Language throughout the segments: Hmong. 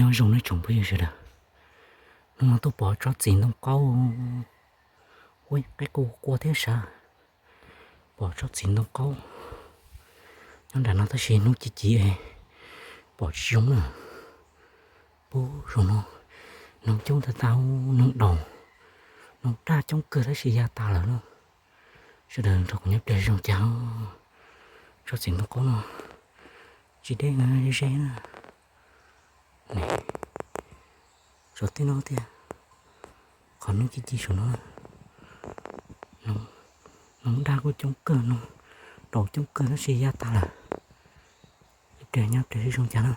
Nyob zoo nej tsoom phooj ywg sawv daws, hnub no tuaj pom tsob txiv ntoo qaub, ua qaib qua qua thiab sav. Pom tsob txiv ntoo qaub nyob nram no tab sis hnub ci ci es pom tsis zoo na. Pub zoo no, noog coob tag tag, noog daus, noog daj coob kawg tab sis ya tas lawm na. Sawv daws nrog kuv nyob pliag zoo cas. Tsob txiv ntoo qaub no tsis deb, ze na. Saum tej no tiag, qhov hnub ci ci saum no, noog daj kuj coob kawg, noog daus coob kawg tab sis ya tas lawm. Ib pliag nyob pliag seb zoo cas na.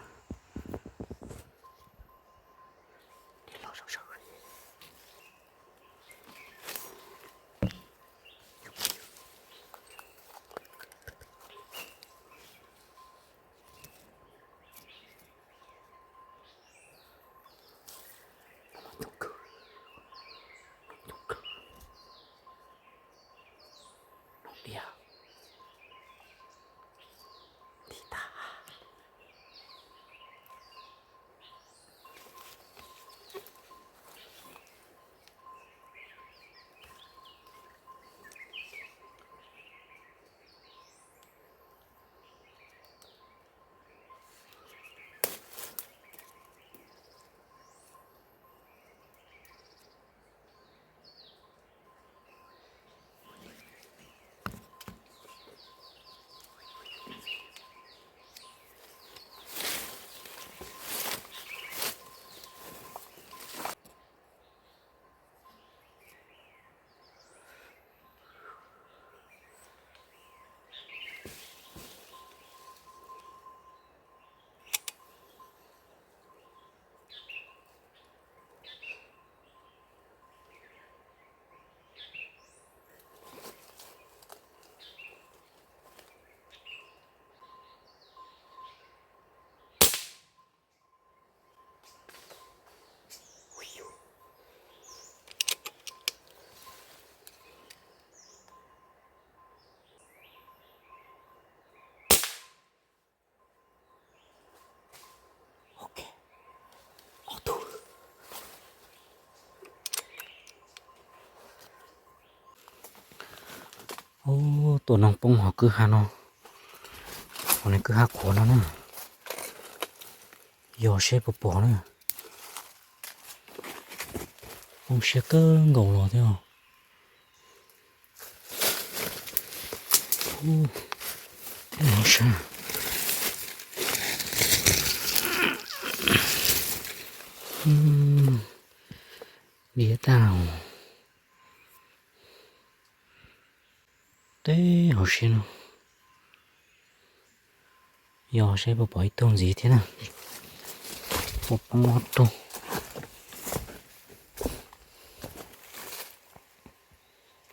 Ub, tua noog poob hauv kwj ha no, hauv nws kwj ha qhuav no na. Yog seb puas pom na. Poob siab kawg nkaus los thiab. Ub, sab. Diav tag. Teb hauv siab no. Yog seb puas pom ib tug ntxiv thiab na. Puas poob ob tug.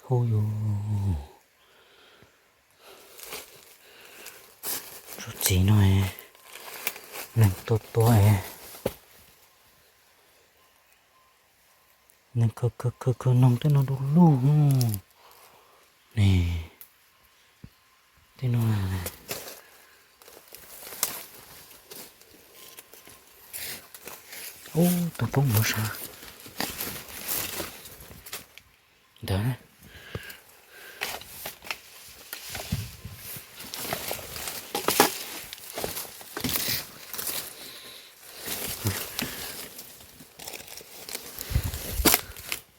Hu yus, tsob txiv no neeg tuaj tua es neeg khawb khawb khawb noog tej no du lug ne. Tej no ub, tus poob nov sab ntawd.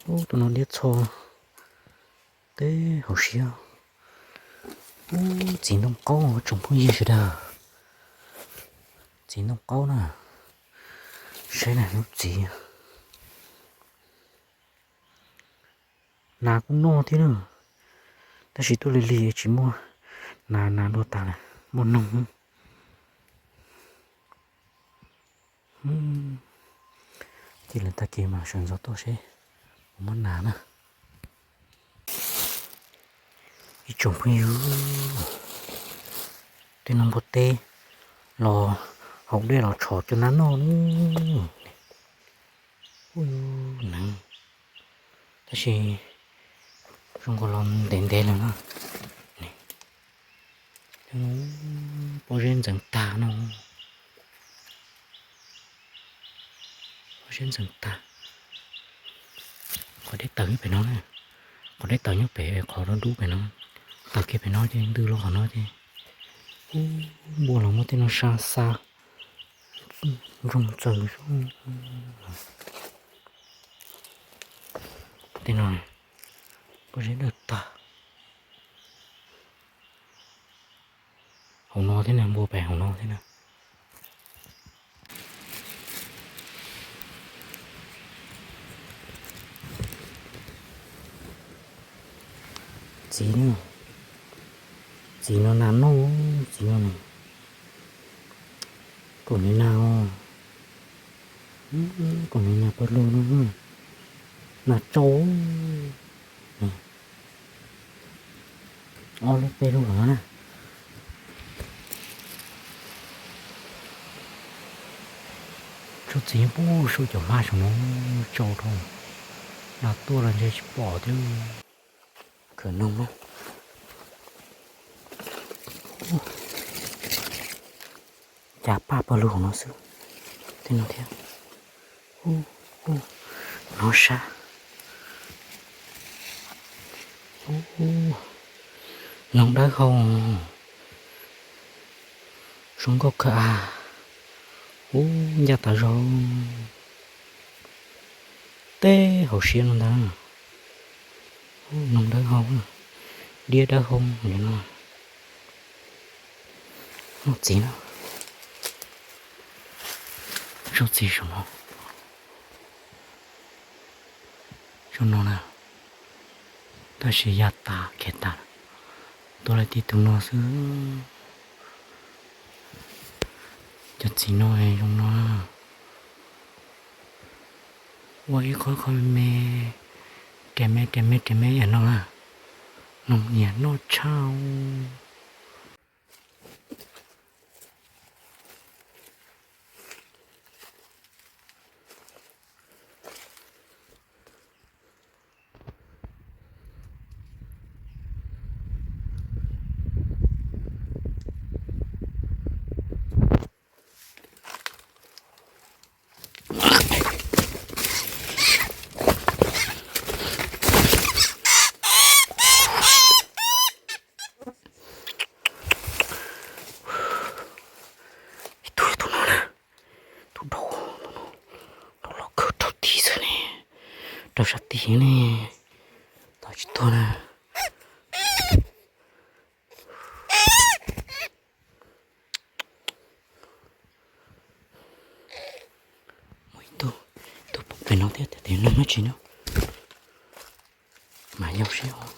Ub, tus no diab txho teb hauv siab. Ub, txiv ntoo qaub tsoom phooj ywg sawv daws. Txiv ntoo qaub na. Saib na, lub txiv. Nas kuj noj thiab na, tab sis tuaj lig lig tsis muaj nas, nas dua tas lawm, muaj noog. Cia lawv tag kis mas sawv ntxov tuaj seb puas muaj nas na. Ib tsoom phooj ywg, tej no npua teb los haus dej los tshov cov nas noj na. Ub, neeg, tab sis zoo nkaus los ntev ntev lawm na. Pob zeb ntxeev tag no. Siab ntxeev tag. Qhov deb tawm nyob pem no na, qhov deb tawm nyob pem qhov dub dub pem no, tawm kiag pem no ces ntws los qhov no ces, ub, npua los muab tej no sa xa zoo txaws. Tej no pob zeb dawb tag. Hauv no thiab na, npua pem hauv no thiab na. Txiv, txiv no nas noj, txiv no na, kaum hli nas os, kaum hli nas pawg lug no, nas tsau. Ob lub peb lub los na. Tsob txiv nyob puag saum cov hmab saum no, tsau dhau, nas tuaj los ntshe tsis pom thiab. Khawm noog na. Cas paj pawg lug hauv no xwb, tej no thiab. Hnov sab. Noog dawb hau, zoo nkauj kawg av. Ub, ncaj tas zog. Teb hauv siab no ntag. Noog dawb hau, diab dawb hau no. Noj txiv no. Tsob txiv saum no, saum no na, tab sis ya tas khiav tas, tuaj lawm tib tug no xwb. Cov txiv no zoo no, ua ib qho qho me, res me res me res me yam no na, noog yam noj tshaj. Ib tug, tus no na, tus dau, tus no, dau loj kawg, raug tid xwb ne, raug sab tid ne, tos tsis tuag na. Muaj ib tug, ib tug pem no thiab, tias noog dab tsi no, mas yau siab os.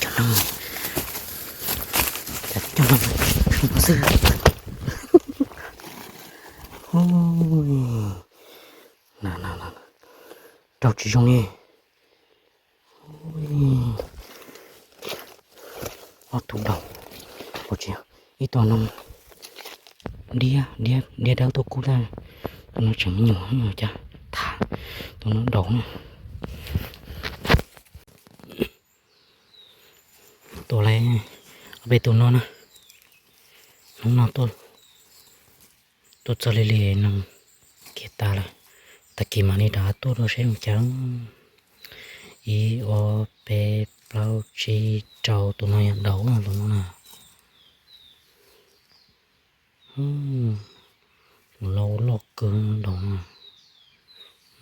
Cov no, cov no xwb. Raug tsis zoo li. Ob tug daus, ua tsis, ib tug no diab, diab, diab dawb tuaj kub tag, tus no tseem me nyuam cas tham, tus no daus na. Tua lawm ob peb tus no na, hnub no tuaj, tuaj txog li li no, khiav tas lawm, tag kis mam li rov tuaj dua seb zoo cas. Ib ob peb plaub tsib rau, tus no yog daus na, tus no na. Tus laus loj kawg daus na,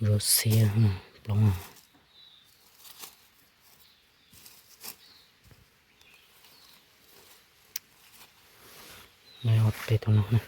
zuag xiab plaub na. Ob peb tus no na.